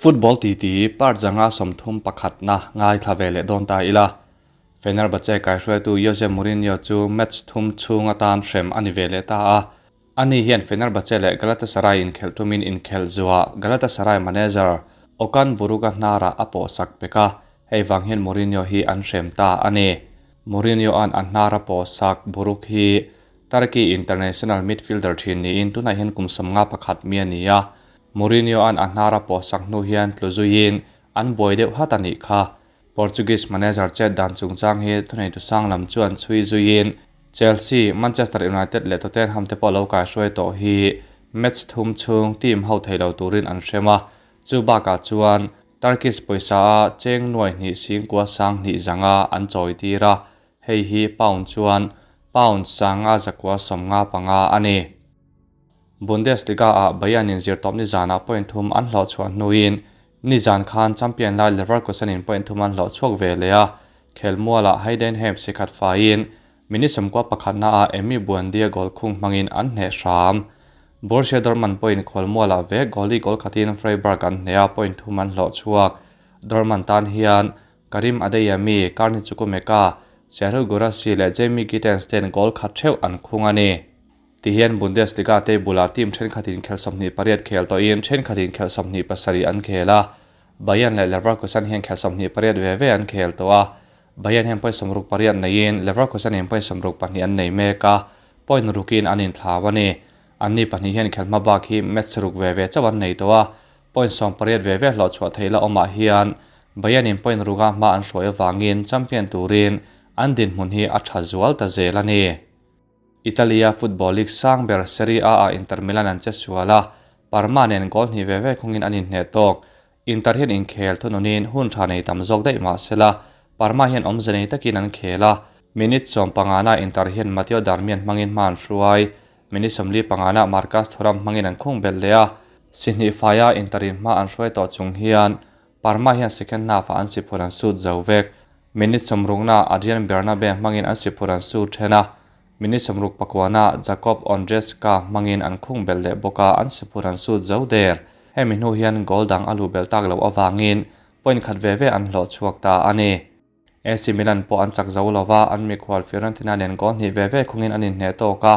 Football titi part 5 30 pakhatna ngaithla ve leh dawn ta ila. Fenerbahce kaihruaitu Jose Mourinho chu match thum chhung atan hrem a ni ve leh ta a. Ani hian Fenerbahce leh Galatasaray inkhelh tumin inkhelh zuah Galatasaray manager Okan Buruk-a hnarah a pawhsak pek a, hei vang hian Mourinho hi an hrem ta a ni. Mourinho-a'n a hnar a pawhsak Buruk hi Turkey international midfielder thin niin tunah hian kum 51 mi a ni a. Mourinho-a'n a hnar a pawhsak hnu hian tlu zuiin an buai deuh hat a nih kha. Portuguese manager chet dan chungchang hi thuneitu sang lam chuan chhui zuiin Chelsea, Manchester United leh Tottenham te pawh lo kaihruai tawh hi match thum chhung team ho thei lo turin an hrem a, chu bakah chuan Turkish pawisa a cheng nuai hnih singkua sang hnih zanga an chawi tir a, hei hi pound chuan pound sanga zakua 55 a ni. Bundesliga-ah Bayern in zirtawpni zanah point thum an hlawh chhuah hnuin nizan khan champion lai Leverkusen in point thum an hlawh chhuak ve leh a, khelmualah Heidenheim sikhat faiin minute 11 ah Emi Buendia goal khung hmangin an hneh hram. Borussia Dortmund pawhin khualmualah ve goalie goal khatin Freiburg an hneh a, point thum an hlawh chhuak. Dortmund tan hian Karim Adeyemi, Carney Chukwuemeka, Serhou Guirassy leh Jamie Gittens ten goal khat theuh an khung a ni. Tihian Bundesliga table-ah team thenkhatin khel 28 khel tawhin thenkhatin khel 27 an khel a. Bayern leh Leverkusen hian khel 28 ve ve an khel tawh a. Bayern hian point 68 neiin Leverkusen in point 62 an nei mek a, point rukin an inthlau a ni. Anni pahnih hian khel hma bak hi match ruk ve ve chauh an nei tawh a, point 18 ve ve hlawh chhuah theih la awmah hian Bayern in point ruka hma an hruai avangin champion turin an dinhmun hi a tha zual ta zel a ni. Italia Football League sang ber Serie A ah Inter Milan an che sual a, Parma nen goal hnih ve ve khungin an inhneh tawk. Inter hian inkhel thununin hun tha nei tam zawk daih mah sela, Parma hian awmze nei takin an khel a. Minute 15 Inter hian Matteo Darmian hmangin hma an hruai. Minute 45 Marcus Thuram hmangin an khung belh leh a. Si hnih faia Inter in hma an hruai tawh chung hian Parma hian second half ah an si phur an sut zo vek. Minute 60 Adrian Bernabe hmangin an si phur an sut then a. Minute 69 Jacob Ondreska hmangin an khung belh leh bawk a, an si phur an sut zo der. Hemi hnu hian goal dang a luh belh tak loh avangin point khat ve ve an hlawh chhuak ta a ni. AC Milan pawh an chak zo lova, an mikhual Fiorentina nen goal hnih ve ve khungin an inhneh tawk a.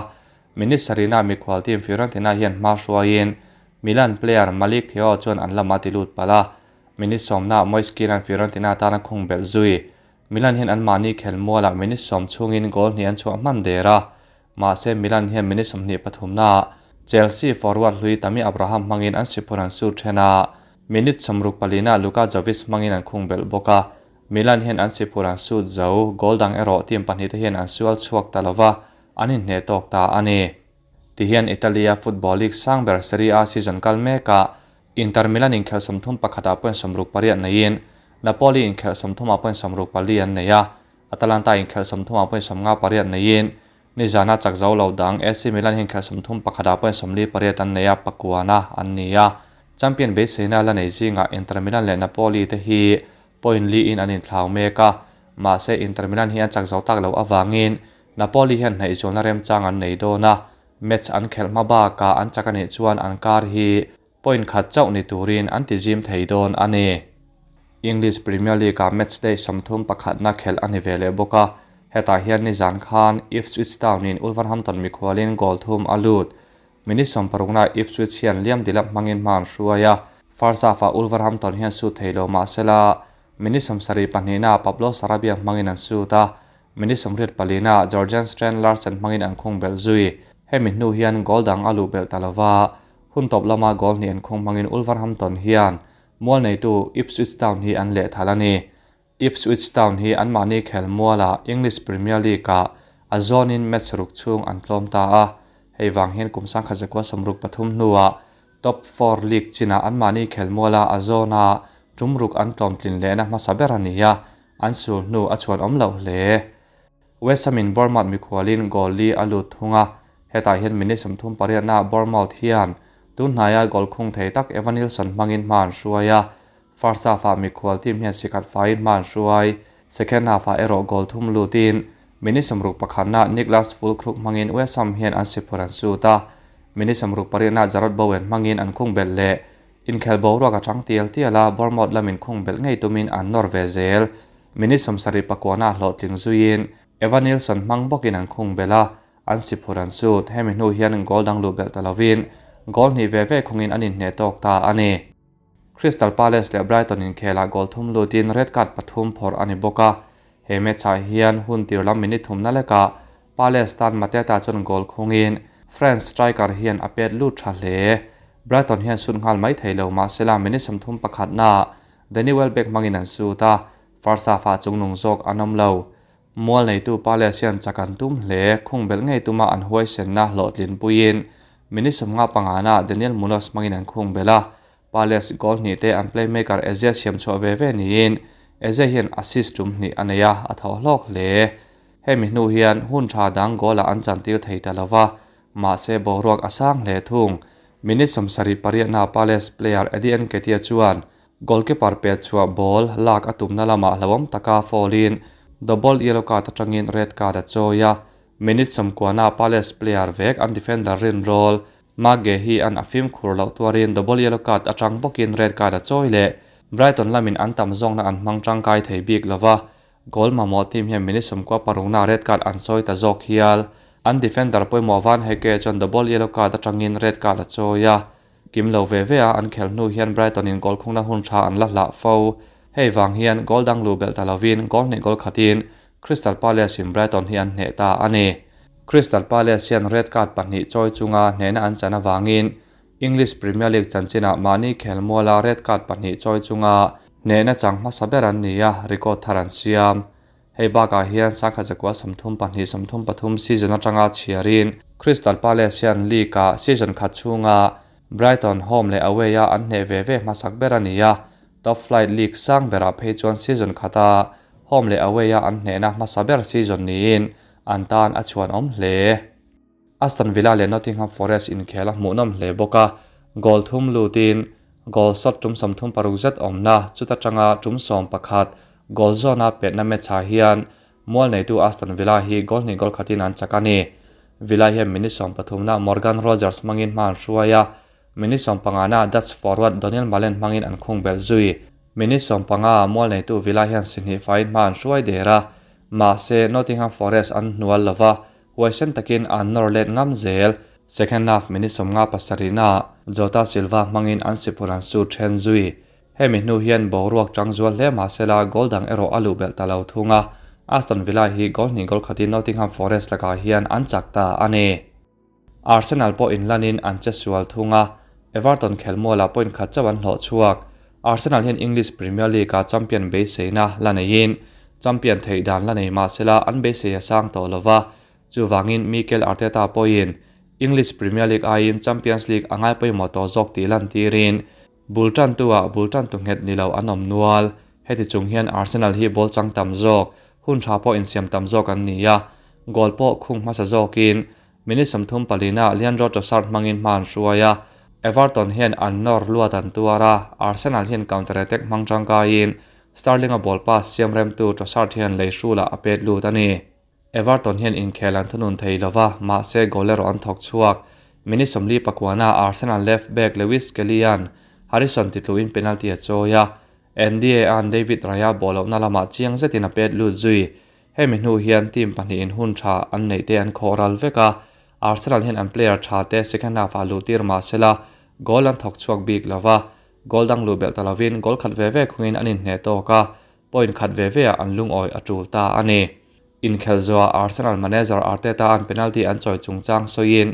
Minute sarihna mikhual team Fiorentina hian hma hruaiin Milan player Malick Thiaw chuan an lamah ti lut palh a. Minute 10 Moise Kean Fiorentina tana khung belh zui. Milan hian anmahni khelmualah minute 10 chhungin goal hnih an chhuah hman der a. Mahse Milan hian minute 23 Chelsea forward hlui Tammy Abraham hmangin an si phur an sur then a. Minute 64 Luka Jovic hmangin an khung belh bawk a. Milan hian an si phur an sut zo, goal dang erawh team pahnih te hian an sual chhuak ta lova, an inhneh tawk ta a ni. Tihian Italia Football League sang ber Serie A season kal mekah Inter Milan inkhelh 31 ah point 68 neiin Napoli inkhelh 30 ah point 64 an nei a, Atalanta inkhelh 30 ah point 58 neiin nizana chak zo lo dang AC Milan hi inkhelh 31 ah point 48 an nei a, pakuana an ni a. Champion beiseina la nei zingah Inter Milan leh Napoli te hi point li in an inthlau mek a, mahse Inter Milan hi an chak zo tak loh avangin Napoli hian hnaih zualna remchang an nei dawn a, match an khelh hma bakah an chak anih chuan an kar hi point khat chauh ni turin an ti zim thei dawn a ni. English Premier League ah match day 31 khelh a ni ve leh bawk a, hetah hian nizan khan Ipswich Town in Wolverhampton mikhualin goal thum a lut. Minute 60 Ipswich hian Liam Delap hmangin hma an hruai a, first half ah Wolverhampton hian sut thei lo mahsela minute 72 Pablo Sarabia hmangin an sut a, minute 84 Jorgen Strand Larsen hmangin an khung belh zui. Hemi hnu hian goal dang a luh belh ta lova, hun tawp lama goal hnih an khung hmangin Wolverhampton hian mual neitu Ipswich Town hi an leh thal a ni. Ipswich Town hi anmahni khel mualah English Premier League ah a zawnin match ruk chhung an tlawm ta a, hei vang hian kum 1963 hnuah top 4 league chinah anmahni khel muala a zawna tum ruk an tlawm tlin lehna hmasa ber a ni a, an sul hnu a chhuan awm loh hle. West Ham in Bournemouth mikhualin goal li a lut thung a, hetah hian minute 38 Bournemouth hian tun hnaia goal khung thei tak Evan Nilsson hmangin hma an hruai a, first half ah mikhual team hian sikhat faiin hma an hruai, second half ah erawh goal thum lutin minute 61 Niklas Füllkrug hmangin West Ham hian an si phur an sut a, minute 68 Jarrod Bowen hmangin an khung belh leh. Inkhel boruak a chang tial tial a, Bournemouth lamin khung belh ngei tumin an nawr ve zel. Minute 79 ah hlawhtling zuiin Evanilson hmang bawkin an khung belh a, an si phur an sut. Hemi hnu hian goal dang luh belh ta lovin goal hnih ve ve khungin an inhneh tawk ta a ni. Crystal Palace leh Brighton inkhelah goal thum lutin red card pathum phawrh a ni bawk a. He match-ah hian hun tir lam minute thumna lekah Palace tan Mateta chuan goal khungin French striker hian a pet lut tha hle. Brighton hian sut nghal mai thei lo mahsela minute 31 naah Danny Welbeck hmangin an sut a, first half-ah chungnung zawk an awm lo. Mual neitu Palace hian chak an tum hle, khung belh ngei tuma an huaisenna hlawhtlin puiin minute 55 naah Daniel Munoz hmangin an khung belh a, Palace goal hnih te an playmaker Eze siam chhuah ve ve niin Eze hian assist tum hnih a nei a, a thawh hlawk hle. Hemi hnu hian hun tha dang goal-ah an chantir thei ta lova, mahse boruak a sang hle thung. Minute 78 naah Palace player Eddie Nketiah chuan goalkeeper pet chhuah ball lak a tumna lamah hlauhawm taka foul-in double yellow card atangin red card a chawi a. Minute 90 naah Palace player vek an defender rin roll Marc Guehi an a fimkhur loh tuarin double yellow card atang bawkin red card a chawi leh. Brighton lamin an tam zawkna an hmang tangkai thei bik lova, goal mamawh team hian minute 96 naah red card an chawi ta zawk hial. An defender pawimawh Van Hecke chuan double yellow card atangin red card a chawi a. Kim lo ve ve a an khel hnu hian Brighton in goal khungna hun tha an la hlah fo. Hei vang hian goal dang lu belh ta lovin goal hnih goal khatin Crystal Palace in Brighton hi an hneh ta a ni. Crystal Palace hian red card pahnih chawi chunga hnehna an chan avangin English Premier League chanchinah mahni khelmuala red card pahnih chawi chunga hnehna chang hmasa ber an ni a, record thar an siam. Hei bakah hian 1932-33 season atanga chhiarin Crystal Palace hian league-ah season khat chhunga Brighton home leh away a an hneh ve ve hmasak ber a ni a, top flight league sang berah phei chuan season khata home leh away a an hnehna hmasa ber season niin an tan a chhuan awm hle. Aston Villa leh Nottingham Forest inkhel a hmuhnawm hle bawk a, goal thum lutin goal shot tum 36 zet awmna chuta tanga tum 11 goal zona petna match-ah hian mual neitu Aston Villa hi goal hnih goal khatin an chak a ni. Villa hian minute 13 naah Morgan Rogers hmangin hma an hruai a, minute 15 naah Dutch forward Donyell Malen hmangin an khung belh zui. Minute 15 ah mual neitu Villa hian si hnih faiin hma an hruai der a, mahse Nottingham Forest an hnual lova, huaisen takin an nawr let ngam zel. Second half minute 57 naah Jota Silva hmangin an si phur an su then zui. Hemi hnu hian boruak tang zual hle mahsela goal dang erawh a luh belh ta lo thung a, Aston Villa hi goal hnih goal khatin Nottingham Forest lakah hian an chak ta a ni. Arsenal pawh inlanin an che sual thung a, Everton khelmualah point khat chauh an hlawh chhuak. Arsenal hian English Premier League-a champion beiseina la neiin champion theih dan la nei mahsela an beisei a sang tawh lova, chuvangin Mikel Arteta pawhin English Premier League aiin Champions League a ngai pawimawh tawh zawk tih lantirin bul tantu-ah bul tantu nghet ni lo an awm nual. Heti chung hian Arsenal hi ball chang tam zawk, hun tha pawh insiam tam zawk an ni a, goal pawh khung hmasa zawkin minute 34 naah Leandro Trossard hmangin hma an hruai a, Everton hian an nawr luat an tuar a, Arsenal hian counter attack hmang tangkaiin Sterling a ball pass siam remtu Trossard hian lei hrulah a pet lut a ni. Everton hian inkhel an thunun thei lova, mahse goal erawh an thawk chhuak. Minute 49 naah Arsenal left back Lewis Skelly-a'n Harrison titluin penalty a chawi a, NDA-a'n David Raya ball lohna lamah chiang zetin a pet lut zui. Hemi hnu hian team pahnihin hun tha an neih te an khawh ral vek a, Arsenal hian an player tha te second half-ah luhtir mahsela goal an thawk chhuak bik lova, goal dang luh belh ta lovin goal khat ve ve khungin an inhneh tawk a, point khat ve ve ah an lungawi a tul ta a ni. Inkhel zuah Arsenal manager Arteta an penalty an chawi chungchang sawiin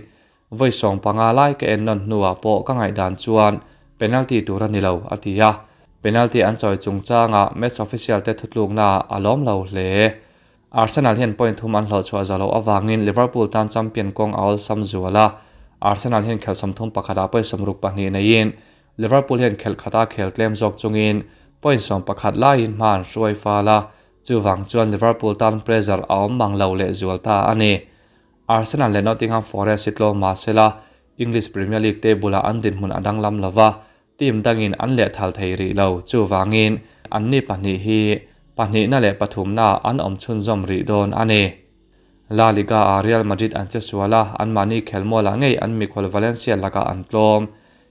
vawi 15 lai ka en nawn hnuah pawh ka ngaihdan chuan penalty tur a ni lo a ti a, penalty an chawi chungchangah match official te thutlukna a lawm lo hle. Arsenal hian point thum an hlawh chhuah zalo awangin Liverpool tan champion kawng a awlsam zual a, Arsenal hian khel 31 ah point 62 neiin Liverpool hian khel khata khel tlem zawk chungin point 11 laiin hma an hruai fal a, chuwang chuan Liverpool tan pressure a awm mang lo leh zual ta a ni. Arsenal leh Nottingham Forest hi tlawm mahsela English Premier League table-ah an dinhmun a danglam lova, team dangin an leh thal thei rih lo, chuwangin an ni pahnih hi pahnihna leh pathumna an awm chhunzawm rih dawn a ni. La Liga-ah Real Madrid an che sual a, an mahni khelmualah ngei an mikhual Valencia lakah an tlawm.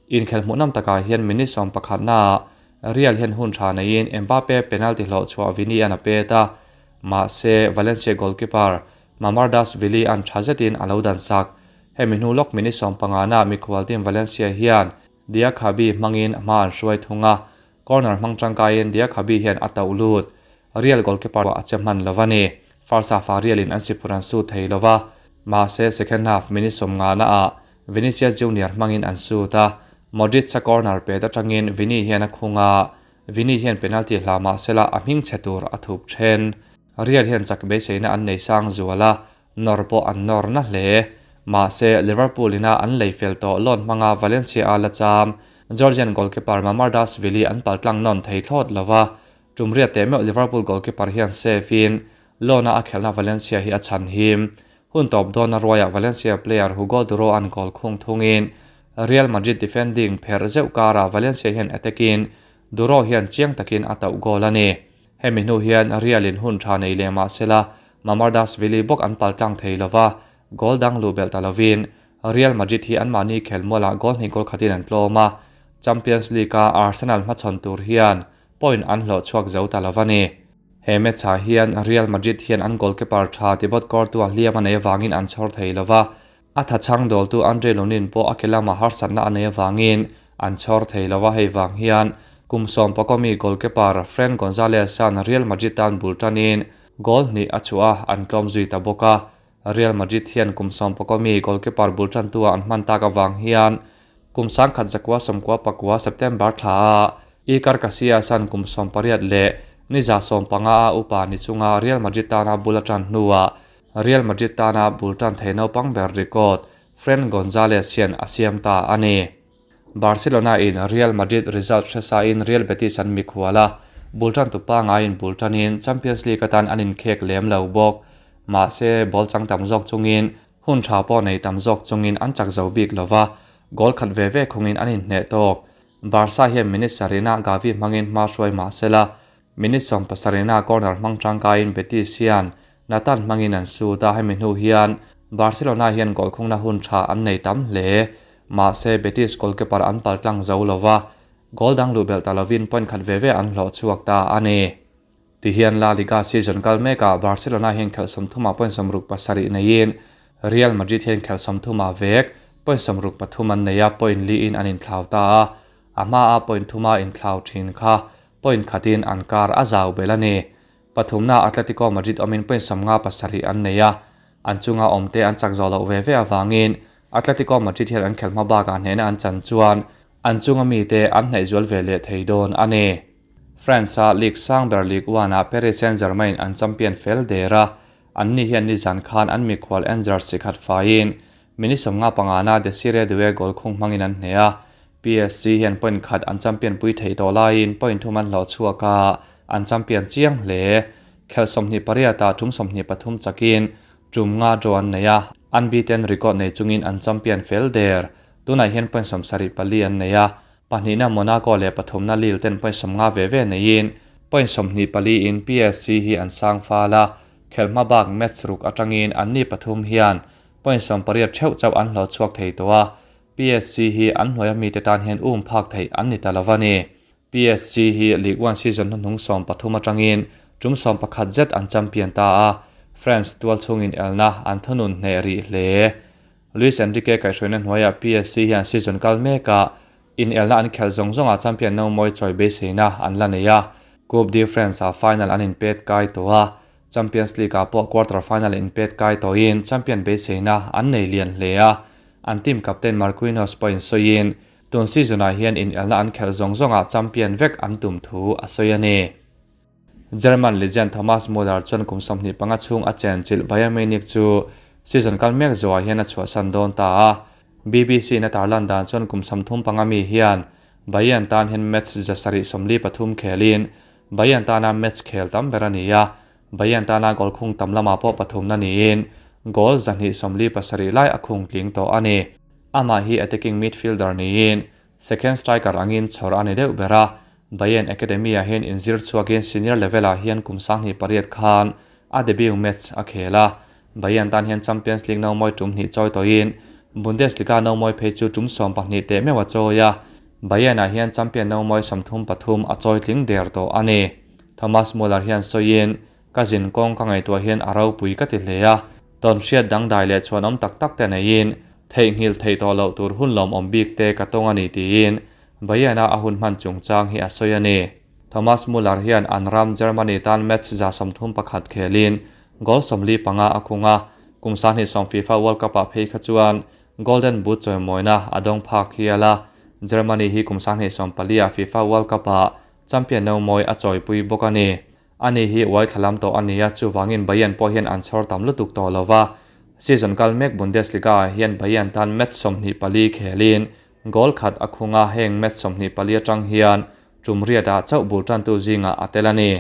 Inkhel hmuhnawm takah hian minute 11naah Real hian hun tha neiin Mbappe penalty hlawh chhuah Vini an a pet a, mahse Valencia goalkeeper Mamardashvili an tha zetin a lo dan sak. Hemi hnu lawk minute 15naah mikhual team Valencia hian Diakhaby hmangin hma an hruai thung a, corner hmang tangkaiin Diakhaby hian a tauh lut. Real goalkeeper a che hman lo a ni. First half-ah Real in an si phur an su thei lo va, mahse second half minute 50naah Vinicius Junior hmangin an sut a, Modric-a corner pet atangin Vini hian a khung a, Vini hian penalty hla mah sela a hming chhe tur a thup then. Real hian chak beiseina an nei sang zual a, nawr pawh an nawr na hle. Mahse, Liverpool ina an lei fel tawh loan hmanga Valencia-a la cham Georgian goalkeeper Mamardashvili an paltlang nawn thei thlawt lo va, tum riat teh meuh Liverpool goalkeeper hian save in loan-a a khelhna Valencia hi a chhan him. Hun tawp dawna ruaiah Valencia player Hugo Duro an goal khung thungin Real Madrid defending pherh zeuh karah Valencia hian attack-in Duro hian chiang takin a tauh goal a ni. Hemi hnu hian Real in hun tha nei leh mah sela Mamardashvili bawk an paltlang thei lova, goal dang luh belh ta lovin Real Madrid hi anmahni khelmualah goal hnih goal khatin an tlawm a, Champions League-a Arsenal hmachhawn tur hian point an hlawh chhuak zo ta lova ni. He match-ah hian Real Madrid hian an goalkeeper tha Thibaut Courtois hliam a nei avangin an chhawr thei lova, a tha chhang dawltu Andre Lunin pawh a ke lamah harsatna a nei avangin an chhawr thei lova, hei vang hian kum 11 mi goalkeeper Fran Gonzalez-a'n Real Madrid tan bul tanin goal hnih a chhuah a, an tlawm zui ta bawk a. Real Madrid hian kum 11 mi goalkeeper bul tantu an hman tak awang hian kum 1999 September thla Iker Casillas an kum 18 le niza 15 a upa ni chunga Real Madrid tana bula tan hnuwa Real Madrid tana bul tan theino pangber record Fran Gonzalez hian a siam ta ani. Barcelona in Real Madrid result hresa in Real Betis an mikhuala bultan tu pa nga in bultan in Champions League atan anin khek lem lo bawk ma se ball chang tam zawk chungin hun tha pawh nei tam zawk chungin an chak zo bik lova goal khat ve ve khungin an in hne tawk. Barca hian minute sarina Gavi hmangin hma hruai mah sela minute 17na corner hmang tangkain Betis hian Nathan hmangin an su ta. Hemi hnu hian Barcelona hian goal khungna hun tha an nei tam hle ma se Betis goalkeeper an paltlang zo lova goal dang lu bel talovin point khat ve ve an hlo chuak ta ani. Ti hian La Liga season kal meka Barcelona hian khel 30 point 67 neiin Real Madrid hian khel 30 vek point 63 an neia point li in an in thlau ta a ama a point thuma in thlau thin kha point khatin an kar a zau belani. Pathumna Atletico Madrid omin point 57 an neia an chunga omte an chak zo lo ve ve awangin Atletico Madrid hian an khelma baka hnena an chan chuan an chunga mi te an hnai zual ve le theidon ani. France a League Sangber League 1 a Paris Saint-Germain an champion fel dera an ni hian ni zan khan an mikhual Angers sikhat fain minute 55na Desire Doué goal khung hmangin an hnea PSG hian point khat an champion pui thei to lain point thum an hlo chhuaka an champion chiang hle khel 28 ta thum 23 chakin tum nga draw an neia unbeaten record nei chungin an champion fel der tunah hian point 74 an neia pahnihna Monaco le pathumna Lille ten point 50 ve ve neiin point 24 in PSG hi an sang fala khelma bak match ruk atangin an ni pathum hian point 18 theuh chau an hlo chuak thei to a PSG hi an hnuaia mi te tan hian um phak thei an ni talovani. PSG hi Ligue 1 season hnung 13 atangin tum 11 zet an champion ta a France tual chungin elna an thunun hne ri hle. Luis Enrique kai hruaina hnuaia PSG hian season kal meka in elna an khel zong zonga champion no moi choi be seina an la neia Coupe de France a final an in pet kai to a Champions League a pawh quarter final in pet kai to in champion be seina an nei lian hle a an team captain Marquinhos point soin tun season a hian in elna an khel zong zonga champion vek an tum thu a soiani. German legend Thomas Muller chuan kum 25 chhung a chen chil Bayern Munich chu season kal mek zuwa hian a chhuah san dawn ta a BBC na tarlan dan chuan kum 35 mi hian Bayern tan hian match 743 khelin Bayern tana match khel tam ber ani a Bayern tana goal khung tam lama pawh pathum na niin goal 247 lai a khung tling to ani. Ama hi attacking midfielder niin second striker angin chhor ani deuh bera Bayern Academy a hian inzir chuakin senior level a hian kum 28 khan a debut match a khela Bayern tan hian Champions League no moi tum hnih chawi toin Bundesliga nomawi phei chu tum 12 teh meuh a chawi a, Bayern-ah hian champion nomawi 33 a chawi tling der tawh a ni. Thomas Muller hian sawiin, Ka zin kawng ka ngaihtuah hian a ropui ka ti hle a, tawn hriat dangdai leh chhuanawm tak tak te neiin theihnghilh theih tawh loh tur hun lawmawm bik te ka tawng a ni tiin Bayern-a a hun hman chungchang hi a sawi a ni. Thomas Muller hian an ram Germany tan match 31 khelin goal 45 a khung a, kum 20 FIFA World Cup-ah phei kha chuan Golden Boot chawimawina a dawng phak hial a, Germany hi kum 2014-ah FIFA World Cup-ah champion nomawi a chawipui bawk a ni. Ani hi uai thlalam tawh a ni a, chuvangin Bayern pawh hian an chhawr tam lutuk tawh lo va. Season kal mek Bundesliga-ah hian Bayern tan match 24 khelin goal khat a khung a, heng match 24 atang hian tum riatah chauh bul tantu zingah a tel a ni.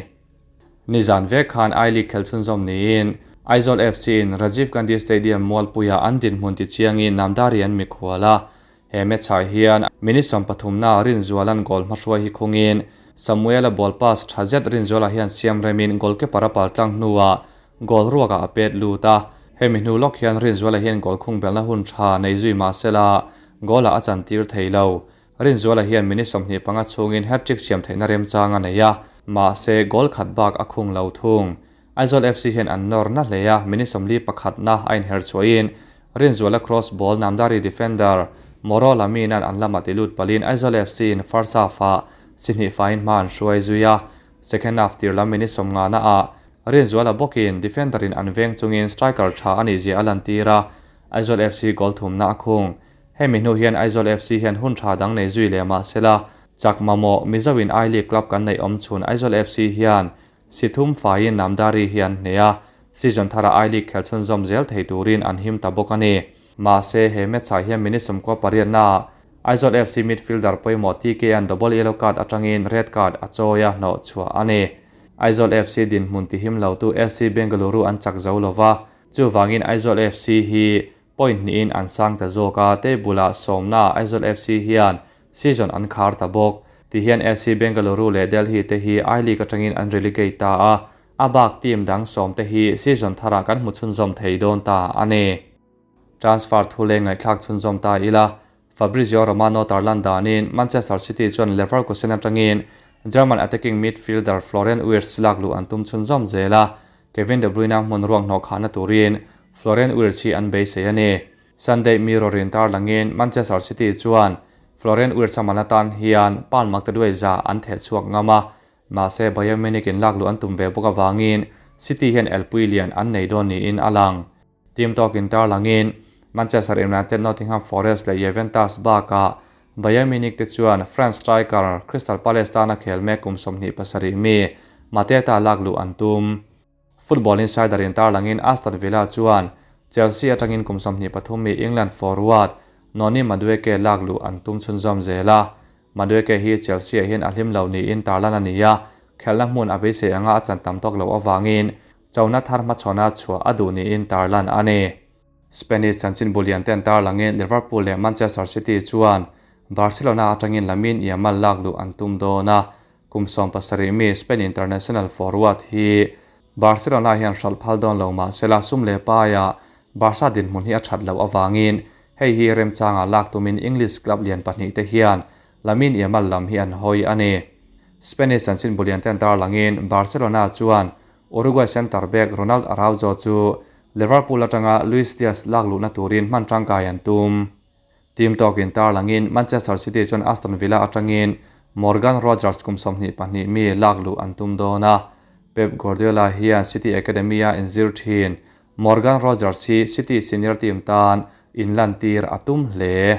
Nizan vek khan I-League khel chhunzawm niin Aizawl FC-in Rajiv Gandhi Stadium mualpuiah an dinhmun tichiangin Namdari an mikhual a, He match-ah hian minute 13-na Rinzuala'n goal hmahruai hi khungin Samuel-a ball pass tha zet Rinzuala hian siam remin goalkeeper a pal tlang hnuah goal ruakah a pet lut a. Hemi hnu lawk hian Rinzuala hian goal khung belhna hun tha nei zui mah sela goal-ah a chantir thei lo. Rinzuala hian minute 25 chhungin hat-trick siam theihna remchang a nei a, mahse goal khat bak a khung lo thung. Aizawl FC hian an nawr na hle a, minute 41 na a inher chhuahin Rinzuala cross ball Namdari defender Moro Lamine-a'n an lamah ti lut palin Aizawl FC in first half-ah si hnih faiin hma an hruai zui a, second half tir lam minute 50 na ah Rinzuala bawkin defender in an veng chungin striker tha a nih zia a lantir a, Aizawl FC goal thumna a khung. Hemi hnu hian Aizawl FC hian hun tha dang nei zui leh mah sela, chak mamawh Mizo in I-League club kan neih awm chhun Aizawl FC hian Si thum faiin Namdari hi an hneh a, season thara I-League khel chhunzawm zel thei turin an him ta bawk a ni. Mahse, he match-ah hian minute 98-naah Aizawl FC midfielder pawimawh TK-a'n double yellow card atangin red card a chawi a, hnawh chhuah a ni. Aizawl FC dinhmun tihim lotu SC Bengaluru an chak zo lova, chuvangin Aizawl FC hi point hnihin an sang ta zawk a, table-ah sawmnaah Aizawl FC hian Season an khar ta bawk. Tihian SC Bengaluru leh Delhi te hi I-League atangin an relegate ta a, a bak team dang sawm te hi season tharah kan hmu chhunzawm thei dawn ta a ni. Transfer thu leng ngaihthlak chhunzawm ta ila, Fabrizio Romano tarlan danin Manchester City chuan Leverkusen atangin German attacking midfielder Florian Wirtz lak luh an tum chhunzawm zel a, Kevin De Bruyne hmun ruak hnawh khahna turin Florian Wirtz hi an beisei a ni. Sunday Mirror in tarlangin Manchester City chuan Florian Wirtz aman atan hian pound maktaduai za an theh chhuak ngam a, mahse Bayern Munich in lak luh an tum ve bawk avangin City hian elpui lian an nei dawn niin a lang. Team talk in tarlangin Manchester United, Nottingham Forest leh Juventus bakah Bayern Munich te chuan France striker Crystal Palace tana khel mek kum 27 mi Mateta lak luh an tum. Football Insider in tarlangin Aston Villa chuan Chelsea atangin kum 23 mi England forward Noni Madueke lak luh an tum chhunzawm zel a. Madueke hi Chelsea ah hian a hlim lo niin tarlan a ni a, khelhna hmun a beisei anga a chan tam tawk loh avangin chona thar hmachhawna chhuah a duh niin tarlan a ni. Spanish chanchin bulian ten tarlangin Liverpool leh Manchester City chuan Barcelona atangin Lamine Yamal lak luh an tum dawn a, Kum 17 mi Spain international forward hi Barcelona hian hralh phal dawn lo mah sela sum leh paia Barca dinhmun hi a that loh avangin hei hi remchanga lak tumin English club lian pahnih te hian Lamine Yamal lam hi an hawi a ni. Spanish chanchin bulian ten tarlangin Barcelona chuan Uruguay centre back Ronald Araujo chu Liverpool atanga Luis Diaz lak luhna turin hman tangkai an tum. Team talk-in tarlangin Manchester City chuan Aston Villa atangin Morgan Rogers kum 22 mi lak luh an tum dawn a. Pep Guardiola hian City Academy-a inzir thin Morgan Rogers hi City senior team tan inlantir a tum hle.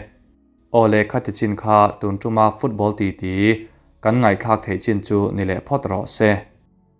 Aw le khati chin kha tun tuma football titi kan ngaihthlak theih chin chu ni leh phawt rawh se.